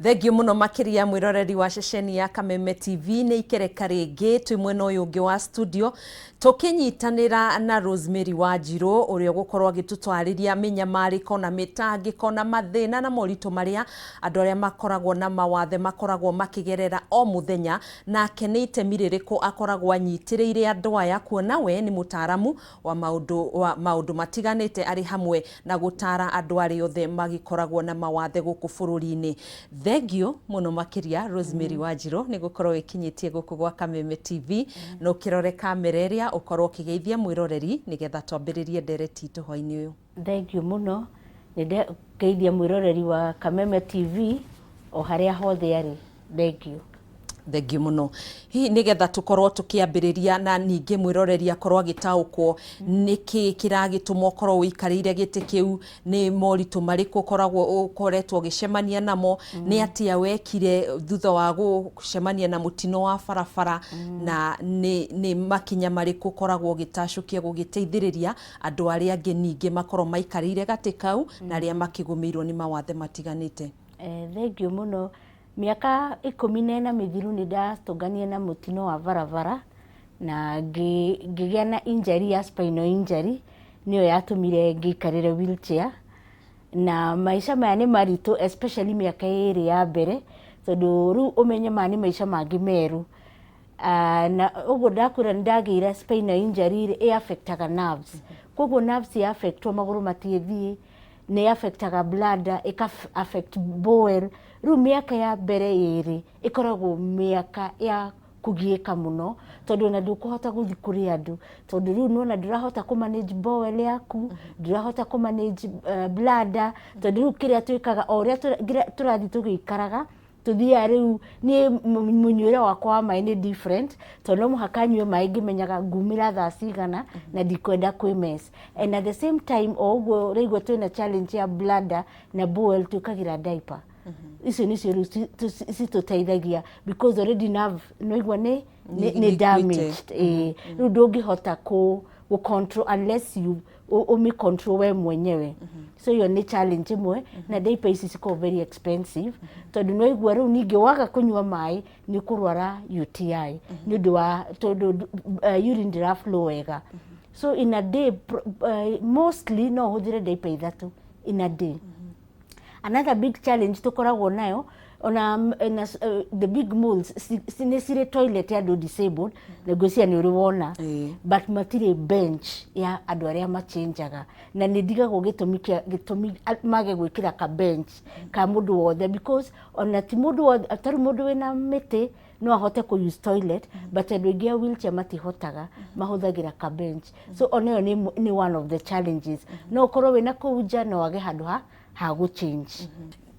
Thengiũ mũno makĩria mwĩroreri wa ceceni ya Kameme TV. Nĩ ikereka rĩngĩ twĩ mwena ũyũ ũngĩ wa studio tũkĩnyitanĩra na Rosemary Wanjirũ, ũrĩa ũgũkorwo agĩtũtwarĩria mĩnyamarĩko na mĩtangĩko na mathĩna na moritũ marĩa andũ arĩa makoragwo na mawathe makoragwo makĩgerera o mũthenya, nake nĩ itemi rĩrĩkũ akoragwo anyitĩrĩire andũ aya, kuona we nĩ mũtaaramu wa maũndũ matiganĩte, arĩ hamwe na gũtara andũ arĩa othe magĩkoragwo na mawathe gũkũ bũrũri-inĩ. Thengiũ mũno makĩria, Rosemary Wanjirũ, nĩ gũkorwo wĩkinyĩtie gũkũ gwa Kameme TV. Na ũkĩrore kamera ĩrĩa, ũkorwo ũkĩgeithia mwĩroreri nĩgetha twambĩrĩrie ndereti itũ hwainĩ ũyũ. Thengiũ mũno. Nĩ ndegeithia mwĩroreri wa Kameme TV o harĩa hothe arĩ. Thengiũ. Thengiũ mũno. Hihi nĩgetha tũkorwo tũkĩambĩrĩria na ningĩ mwĩroreri akorwo agĩtaũkwo nĩkĩ kĩragĩtũma ũkorwo ũikarĩire gĩtĩ kĩu, nĩ moritũ marĩkũ ũkoragwo ũkoretwo ũgĩcemania namo, nĩ atĩa wekire thutha wa gũcemania na mũtino wa barabara, na nĩ makinya marĩkũ ũkoragwo ũgĩtacũkia gũgĩteithĩrĩria andũ arĩa angĩ ningĩ makorwo maikarĩire gatĩ kau na arĩa makĩgũmĩirwo nĩ mawathe matiganĩte? Thengiũ mũno. Mĩaka 14 mĩthiru nĩ ndatũnganire na mũtino wa barabara na ngĩgĩa na injury ya spinal injury, nĩyo yatũmire ngĩikarĩre wheelchair. Na maica maya nĩ maritũ, especially mĩaka 2 ya mbere, tondũ rĩu ũmenye maya nĩ maica mangĩ merũ. Na ũguo ndakwĩra nĩ ndagĩire spinal injury rĩ, ĩ affectaga nerves, koguo nerves ya affectwo magũrũ matingĩthiĩ, nĩ affectaga bladder, ĩka affect bowel. Rĩu mĩaka ya mbere 2 ĩkoragwo mĩaka ya kũgiĩka mũno, tondũ ona ndũkũhota gũthiĩ kũrĩ andũ, tondũ rĩu nĩwona ndũrahota kũ manage bowel yaku, ndũrahota kũ manage bladder, tondũ rĩu kĩrĩa twĩkaga, o ũrĩa tũrathiĩ tũgĩikaraga, tũthiaga rĩu niĩ mũnyuĩre wakwa wa maĩ nĩ different, tondũ no mũhaka nyue maĩ ngĩmenyaga ngumĩra thaa cigana na ndikwenda kwĩ mess. And at the same time, o ũguo ũraigua twĩna challenge ya bladder na bowel, twĩkagĩra diaper. Icio nĩcio rĩu citũteithagia, because already nerve nĩwaigua nĩ damaged, ĩĩ, rĩu ndũngĩhota kũ control unless you ũmĩ control we mwenyewe. So ĩyo nĩ challenge ĩmwe. Na diaper ici cikoragwo very expensive, tondũ nĩwaigua rĩu ningĩ waga kũnyua maĩ nĩ ũkũrwara UTI, nĩ ũndũ wa tondũ urine ndĩra flow wega. So in a day, mostly no ũhũthĩre diaper ithatũ in a day. Another big challenge tũkoragwo nayo, ona na the big malls nĩ cirĩ toilet ya andũ disabled, na ngwĩciria nĩ ũrĩ wona, but matirĩ bench ya andũ arĩa machenjaga. Na nĩ ndigagwo gĩtũmi kĩa gĩtũmi mage gwĩkĩra ka bench ka mũndũ wothe, because ona ti mũndũ wothe, tarĩu mũndũ wĩna mĩtĩ no ahote kũ use toilet, but andũ aingĩ a wheelchair matihotaga, mahũthagĩra ka bench. So ona ĩyo nĩ one of the challenges. No ũkorwo wĩna kũu nja no wage handũ ha gũ change.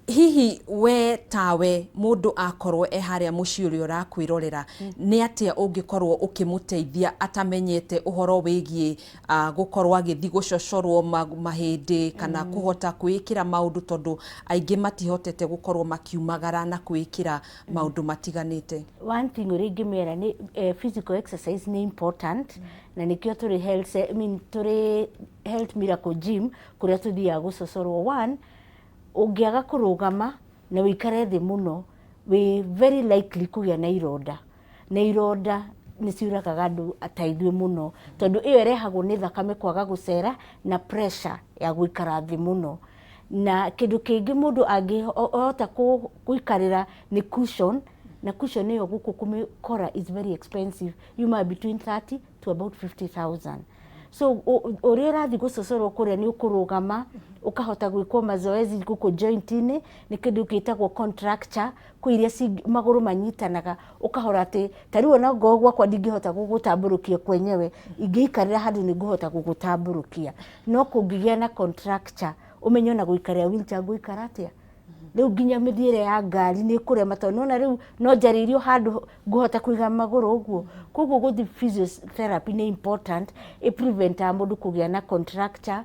Hihi we tawe, mũndũ akorwo e harĩa mũciĩ ũrĩa ũrakwĩrorera, nĩ atĩa ũngĩkorwo ũkĩmũteithia atamenyete ũhoro wĩgiĩ gũkorwo agĩthiĩ gũcocorwo mahĩndĩ kana kũhota kwĩĩkĩra maũndũ, tondũ aingĩ matihotete gũkorwo makiumagara na kwĩĩkĩra maũndũ matiganĩte? One thing ũrĩa ingĩmera nĩ physical exercise nĩ important, na nĩkĩo tũrĩ health, I mean, tũrĩ Health Miracle Gym kũrĩa tũthiaga gũcocorwo. One, ũngĩaga kũrũgama na ũikare thĩ mũno, wĩ very likely kũgĩa na ironda, na ironda nĩ ciũragaga andũ ta ithuĩ mũno, tondũ ĩyo ĩrehagwo nĩ thakame kwaga gũcera na pressure ya gũikara thĩ mũno. Na kĩndũ kĩngĩ mũndũ angĩhota gũikarĩra nĩ cushion, na cushion ĩyo gũkũ kũmĩkora is very expensive, yumaga between 30 to about 50,000. So ũrĩa ũrathiĩ gũcocorwo kũrĩa nĩ ũkũrũgama, ũkahota gwĩkwo mazoezi gũkũ joint-inĩ, nĩ kĩndũ gĩtagwo contracture, kwĩ iria magũrũ manyitanaga, ũkahora atĩ ta rĩu ona ngorwo gwakwa ndingĩhota gũgũtambũrũkia kwenyewe, ingĩikarĩra handũ nĩ ngũhota gũgũtambũrũkia. No kũngĩgĩa na contracture, ũmenye ona gũikarĩra wheelchair ngũikara atĩa rĩu, nginya mĩthiĩre ya ngari nĩ ĩkũrema, tondũ nĩwona rĩu no njarĩirio handũ ngũhota kũiga magũrũ ũguo. Koguo gũthiĩ physiotherapy nĩ important, ĩ preventaga mũndũ kũgĩa na contracture,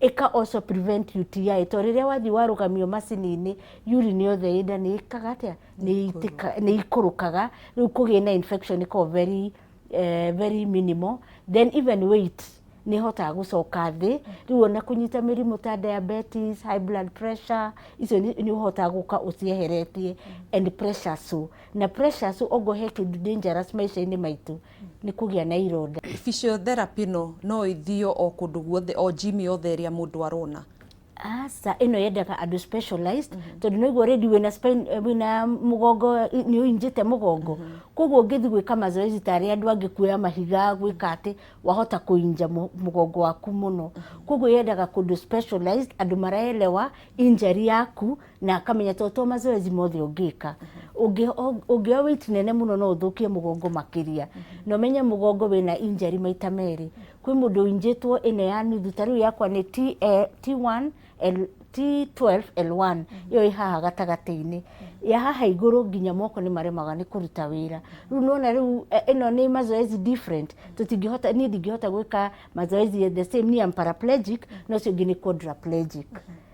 ĩka also prevent UTI, tondũ rĩrĩa wathiĩ warũgamio macini-inĩ, urine yothe ĩ nda nĩ ĩkaga atĩa? Nĩ ikũrũkaga, rĩu kũgĩa na infection ĩkoragwo very minimal. Then even weight Nĩ ĩhotaga gũcoka thĩ. Rĩu ona kũnyita mĩrimũ ta diabetes, high blood pressure, icio nĩ ũhotaga gũka ũcieheretie, and pressure sore. Na pressure sore ongo he kĩndũ dangerous maica-inĩ maitũ nĩ kũgĩa na ironda. Physiotherapy no no ĩthio o kũndũ guothe, o gym yothe ĩrĩa mũndũ arona? Aca, ĩno yendaga andũ specialized, tondũ no igua already wĩna spine, wĩna mũgongo, nĩ ũinjĩte mũgongo. Koguo ũngĩthiĩ gwĩka mazoezi ta arĩa andũ angĩ, kuoya mahiga, gwĩka atĩ wahota kũinja mũgongo waku mũno. Koguo yendaga kũndũ specialized, andũ maraelewa injury yaku na akamenya to mazoezi mothe ũngĩka. Ũngĩoya weight nene mũno no ũthũkie mũgongo makĩria. Na ũmenye mũgongo wĩna injury maita merĩ. Kwĩ mũndũ ũinjĩtwo ĩno ya nuthu, ta rĩu yakwa nĩ T, T1 L, T12 L1, ĩyo ĩ haha gatagatĩ-inĩ ya haha igũrũ, nginya moko nĩ maremaga nĩ kũruta wĩra. Rĩu nona rĩu ĩno nĩ mazoezi different, tũtingĩhota, niĩ ndingĩhota gwĩka mazoezi the same. Niĩ am paraplegic, no ũcio ũngĩ nĩ quadriplegic.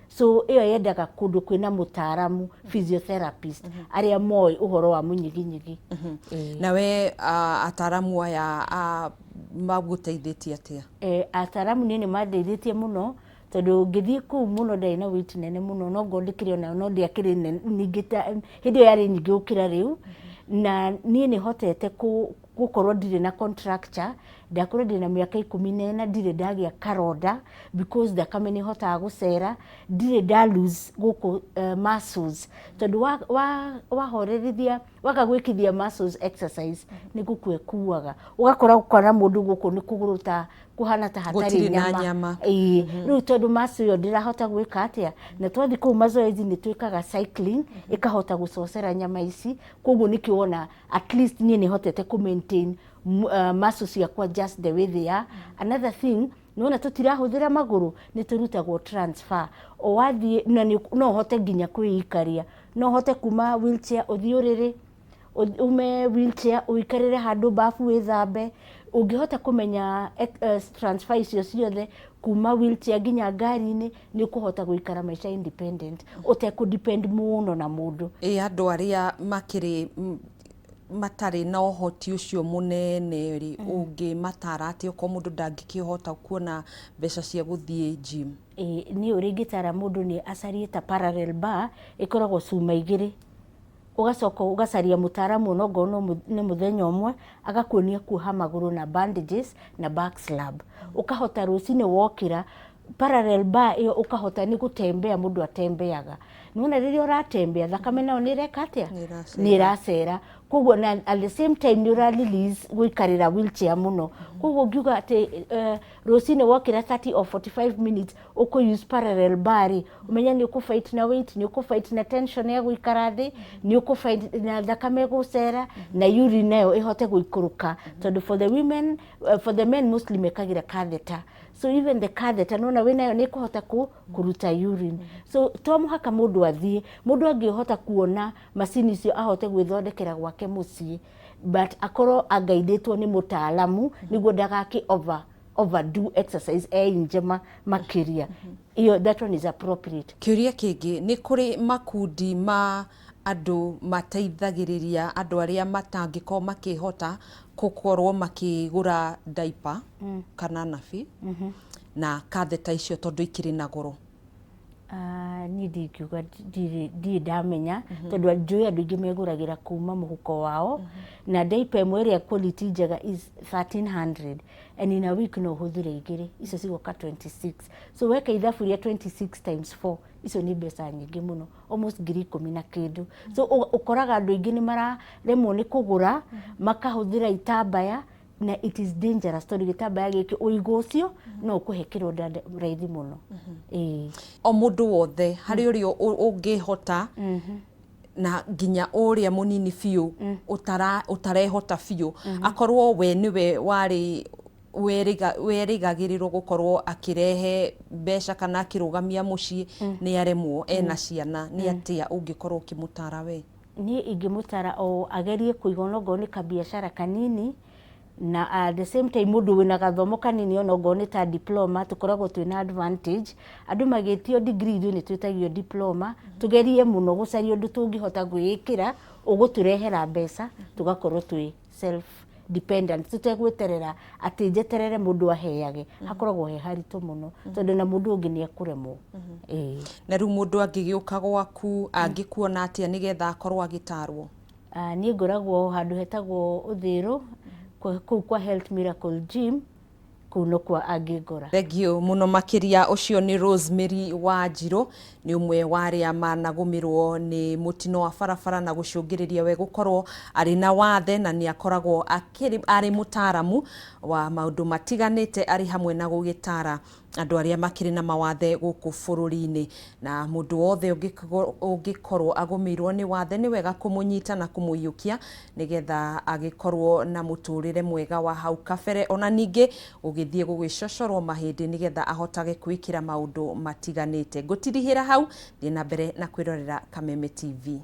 So ĩyo yendaga kũndũ kwĩna mũtaaramu physiotherapist arĩa moĩ ũhoro wa mũnyiginyigi. Ĩĩ. Nawe ataramu aya magũteithĩtie atĩa? Ataaramu niĩ nĩ mandeithĩtie mũno, tondũ ngĩthiĩ kũu mũno ndarĩ na weight nene mũno, no ngorwo ndĩkĩrĩ onayo no ndĩakĩrĩ nyingĩ ta hĩndĩ ĩyo yarĩ nyingĩ gũkĩra rĩu. Na niĩ nĩ hotete gũkorwo ndirĩ na contracture. Ndakorwo ndĩna mĩaka 14 ndirĩ ndagĩa karonda, because thakame nĩ ĩhotaga gũcera. Ndirĩ nda lose gũkũ muscles, tondũ wahorerithia waga gwĩkithia muscles exercise nĩ gũkua ĩkuaga, ũgakora ũkora mũndũ gũkũ nĩ kũgũrũ ta kũhana ta hatarĩ Gũtirĩ na nyama. Nyama. Ĩĩ, rĩu tondũ muscle ĩyo ndĩrahota gwĩka atĩa. Na twathiĩ kũu mazoezi nĩ twĩkaga cycling, ĩkahota gũcocera nyama ici. Koguo nĩkĩo wona at least niĩ nĩ hotete kũ maintain muscles ciakwa just the way they are. Another thing, nĩwona tũtirahũthĩra magũrũ, nĩ tũrutagwo transfer o wathiĩ na no ũhote nginya kwĩikaria, no ũhote kuma wheelchair ũthiĩ ũrĩrĩ, ume wheelchair ũikarĩre handũ bafu wĩthambe. Ũngĩhota kũmenya transfer icio ciothe kuma wheelchair nginya ngari-inĩ, nĩ ũkũhota gũikara maica independent ũtekũ depend mũno na mũndũ. Ĩ andũ arĩa makĩrĩ matarĩ na ũhoti ũcio mũnene rĩ, ũngĩmatara atĩa okorwo mũndũ ndangĩkĩhota kuona mbeca cia gũthiĩ gym? Ĩ, niĩ ũrĩa ingĩtara mũndũ nĩ acarie ta parallel bar, ĩkoragwo cuma igĩrĩ, ũgacoka ũgacaria mũtaaramu onokorwo no nĩ mũthenya ũmwe, agakuonia kuoha magũrũ na bandages na back slab, ũkahota rũcinĩ wokĩra parallel bar ĩyo, ũkahota nĩ gũtembea. Mũndũ atembeaga, nĩwona rĩrĩa ũratembea thakame nayo nĩ ĩreka atĩa? Nĩ ĩracera. Nĩ ĩracera. Koguo na at the same time nĩ ũra release gũikarĩra wheelchair mũno. Koguo ngiuga atĩ rũcinĩ wokĩra 30 or 45 minutes ũkũ use parallel bar rĩ, ũmenye nĩ ũkũ fight na weight, nĩ ũkũ fight na tension ya gũikara thĩ, nĩ ũkũ fight na thakame gũcera na urine nayo ĩhote gũikũrũka, tondũ for the women, for the men mostly mekagĩra catheter. So even the catheter nona wĩnayo nĩ ĩkũhota kũruta urine. So to mũhaka mũndũ athiĩ, mũndũ angĩhota kuona macini icio ahote gwĩthondekera gwake mũciĩ, but akorwo angaidĩtwo nĩ mũtaalamu nĩguo ndagakĩ overdo exercise einje makĩria. Iyo that one is appropriate. Kĩũria kĩngĩ, nĩ kũrĩ makundi ma andũ mateithagĩrĩria andũ arĩa matangĩkorwo makĩhota gũkorwo makĩgũra diaper kana nappy na catheter icio, tondũ ikĩrĩ na goro? Ah, niĩ ndingiuga ndirĩ ndamenya, tondũ njũĩ andũ aingĩ megũragĩra kuma mũhuko wao, na diaper ĩmwe ĩrĩa quality njega is 1300, and in a week no ũhũthĩre igĩrĩ, icio cigoka 26. So weka ithabu rĩa 26 times 4, icio nĩ mbeca nyingĩ mũno, almost 10,000 na kĩndũ. So ũkoraga andũ aingĩ nĩ mararemwo nĩ kũgũra, makahũthĩra itambaya, na it is dangerous, tondũ gĩtambaya gĩkĩ ũigũ ũcio no ũkũhe kĩronda raithi mũno. Ĩĩ. O mũndũ wothe harĩ ũrĩa ũngĩhota, na nginya ũrĩa mũnini biũ ũtarehota biũ, akorwo we nĩwe warĩ werĩgagĩrĩrwo gũkorwo akĩrehe mbeca kana akĩrũgamia mũciĩ, nĩ aremwo, ena ciana, nĩ atĩa ũngĩkorwo ũkĩmũtara we? Niĩ ingĩmũtara o agerie kũiga onokorwo nĩ kabiacara kanini, na at the same time mũndũ wĩna gathomo kanini, onokorwo nĩ ta diploma, tũkoragwo twĩna advantage. Andũ magĩtio degree, ithuĩ nĩ twĩtagio diploma. Tũgerie mũno gũcaria ũndũ tũngĩhota gwĩĩkĩra ũgũtũrehera mbeca, tũgakorwo twĩ self dependent tũtegweterera atĩ njeterere mũndũ aheage, hakoragwo he haritũ mũno tondũ na mũndũ ũngĩ nĩ ekũremwo. Ĩĩ. Na rĩu mũndũ angĩgĩũka gwaku angĩkuona atĩa nĩgetha akorwo agĩtarwo? Ah, niĩ ngoragwo handũ hetagwo Ũthĩrũ, kũu kwa Health Miracle Gym, kũu nokuo angĩngora. Thengiũ mũno makĩria. Ũcio nĩ Rosemary Wanjirũ, nĩ ũmwe wa arĩa managũmĩrwo nĩ mũtino wa barabara na gũcũngĩrĩria we gũkorwo arĩ na wathe, na nĩ akoragwo arĩ mũtaramu wa maũndũ matiganĩte, arĩ hamwe na gũgĩtara andũ arĩa makĩrĩ na mawathe gũkũ bũrũri-inĩ. Na mũndũ wothe ũngĩkorwo agũmĩirwo nĩ wathe, nĩ wega kũmũnyita na kũmũiyũkia nĩgetha agĩkorwo na mũtũrĩre mwega wa hau kabere, ona ningĩ gũgĩthiĩ gũgĩcocorwo mahĩndĩ nĩgetha ahotage kwĩkĩra maũndũ matiganĩte. Ngũtirihĩra hau, thiĩ na mbere na kwĩrorera Kameme TV.